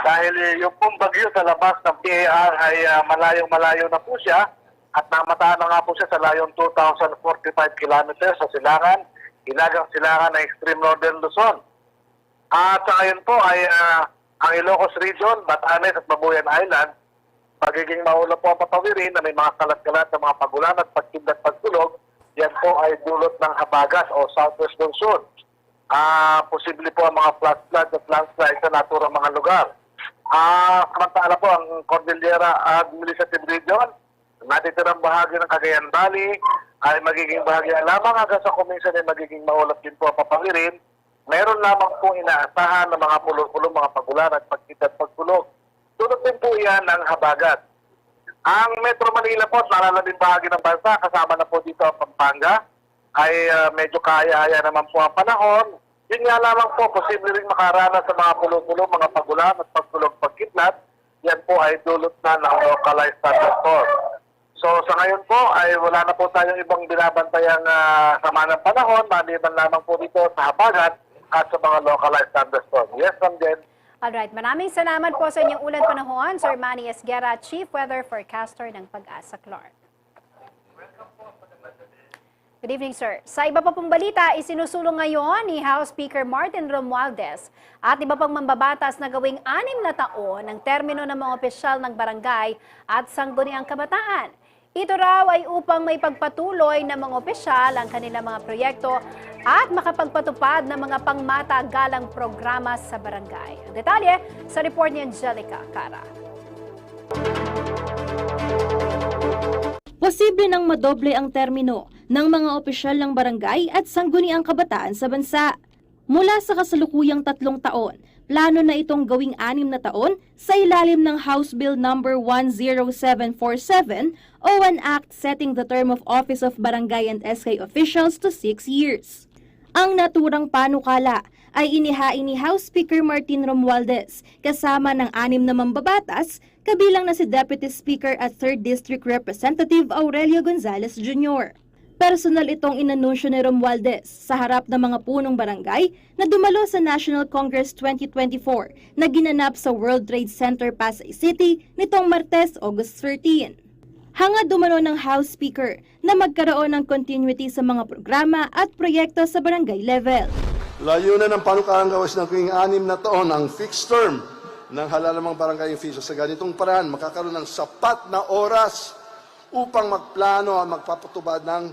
dahil yung pong bagyo sa labas ng P A R ay, ah, malayong-malayo na po siya at namataan na nga po siya sa layong two thousand forty-five kilometers sa silangan, hilagang silangan ng Extreme Northern Luzon. At sa ngayon po ay, ah, ang Ilocos Region, Batanes at Babuyan Island, magiging maulap po ang papawirin na may mga kalat-kalat na mga pagulan at pagkidlat, pagkulog. Yan po ay dulot ng habagat o southwest monsoon. Ah, posible po ang mga flash floods at landslides sa naturang mga lugar. Ah, samantala po ang Cordillera Administrative Region, natitirang bahagi ng Cagayan Valley ay magiging bahagya lamang hanggang sa kuminsan ay magiging maulap din po ang papawirin. Meron lamang pong inaasahan ng mga pulo-pulo, mga pagulan at pagkidlat, pagkulog. Dulot din po yan ng habagat. Ang Metro Manila po at malalabing bahagi ng bansa, kasama na po dito ang Pampanga, ay, ah, medyo kaaya-aya naman po ang panahon. Yun nga lamang po, posible rin makaranas sa mga pulo-pulo, mga pagulan at pagkulog, pagkidlat. Yan po ay dulot na ng localized thunderstorm. So, sa ngayon po ay wala na po tayong ibang binabantayang, ah, sama ng panahon, maliban lamang po dito sa habagat at sa mga localized thunderstorm. Yes, Ma'am Jen. Alright, maraming salamat po sa inyong ulat panahon, Sir Manny Esguerra, Chief Weather Forecaster ng PAGASA Clark. Good evening, sir. Sa iba pa pong balita, isinusulong ngayon ni House Speaker Martin Romualdez at iba pang mambabatas na gawing anim na taon ang termino ng mga opisyal ng barangay at sangguniang kabataan. Ito raw ay upang maipagpatuloy ng mga opisyal ang kanilang mga proyekto at makapagpatupad ng mga pangmatagalang programa sa barangay. Ang detalye sa report ni Angelica Cara. Posible nang madoble ang termino ng mga opisyal ng barangay at sangguniang kabataan sa bansa. Mula sa kasalukuyang tatlong taon, plano na itong gawing anim na taon sa ilalim ng House Bill Number one zero seven four seven o an Act Setting the Term of Office of Barangay and S K Officials to six years. Ang naturang panukala ay inihain ni House Speaker Martin Romualdez kasama ng anim na mambabatas, kabilang na si Deputy Speaker at Third District Representative Aurelio Gonzalez Junior. Personal itong inanunsyo ni Romualdez sa harap ng mga punong barangay na dumalo sa National Congress twenty twenty-four na ginanap sa World Trade Center, Pasay City nitong Martes, August thirteen. Hangad umano ng House Speaker na magkaroon ng continuity sa mga programa at proyekto sa barangay level. Layunan ng panukalang gawain ng gawing anim na taon ang fixed term ng halalang mga barangay officials. Sa ganitong paraan, makakaroon ng sapat na oras upang magplano at magpapatupad ng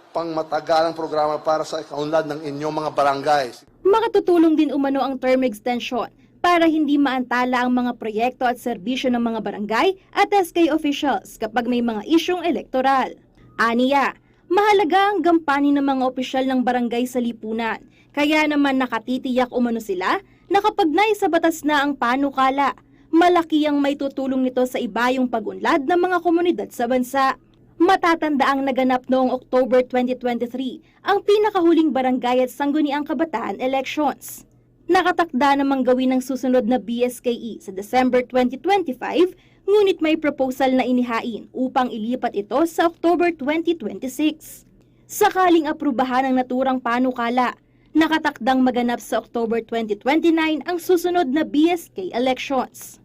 pangmatagalang programa para sa ikaunlad ng inyong mga barangay. Makatutulong din umano ang term extension para hindi maantala ang mga proyekto at serbisyo ng mga barangay at S K officials kapag may mga isyung elektoral. Aniya, mahalaga ang gampanin ng mga opisyal ng barangay sa lipunan, kaya naman nakatitiyak umano sila na kapag naisa batas na ang panukala, malaki ang maitutulong nito sa ibayung pag-unlad ng mga komunidad sa bansa. Matatandaang naganap noong October twenty twenty-three ang pinakahuling barangay at sangguniang kabataan elections. Nakatakda namang gawin ang susunod na B S K E sa December twenty twenty-five, ngunit may proposal na inihain upang ilipat ito sa October twenty twenty-six. Sakaling aprubahan ang naturang panukala, nakatakdang maganap sa October twenty twenty-nine ang susunod na B S K elections.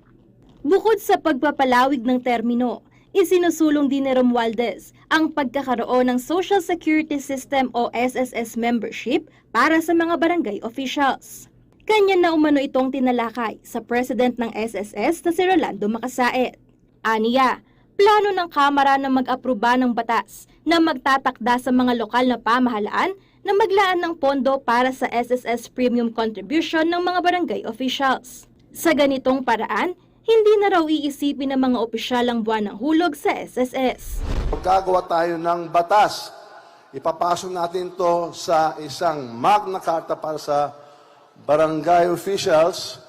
Bukod sa pagpapalawig ng termino, isinusulong din ni Romualdez ang pagkakaroon ng Social Security System o S S S membership para sa mga barangay officials. Kanya na umano itong tinalakay sa president ng S S S na si Rolando Macasaet. Aniya, plano ng Kamara na mag-apruba ng batas na magtatakda sa mga lokal na pamahalaan na maglaan ng pondo para sa S S S premium contribution ng mga barangay officials. Sa ganitong paraan, hindi na raw iisipin ng mga opisyal ang buwan ng hulog sa S S S. Gagawa tayo ng batas. Ipapasok natin to sa isang Magna Carta para sa barangay officials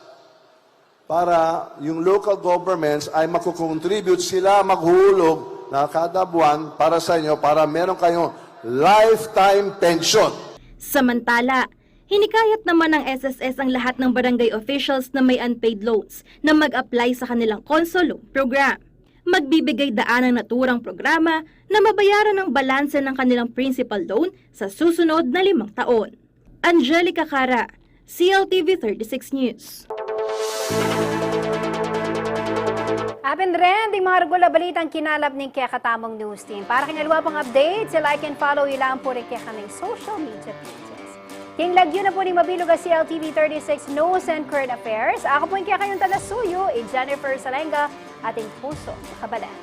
para yung local governments ay magko-contribute sila, maghulog na kada buwan para sa inyo, para meron kayong lifetime pension. Samantala, hinikayat naman ng S S S ang lahat ng barangay officials na may unpaid loans na mag-apply sa kanilang Conso Loan Program. Magbibigay daan ang naturang programa na mabayaran ang balanse ng kanilang principal loan sa susunod na limang taon. Angelica Cara, C L T V thirty-six News. Apin ren ding mga regular balitang kinalap ning kekatamung news team. Para king aliwa pang updates, i-like and follow yu lang pu ring kekaming social media pages. King lagyu na pu ning mabilug a C L T V thirty-six News and Current Affairs, aku pu ing kekayung talasuyu, i Jennifer Salenga, atin pusung makabalan.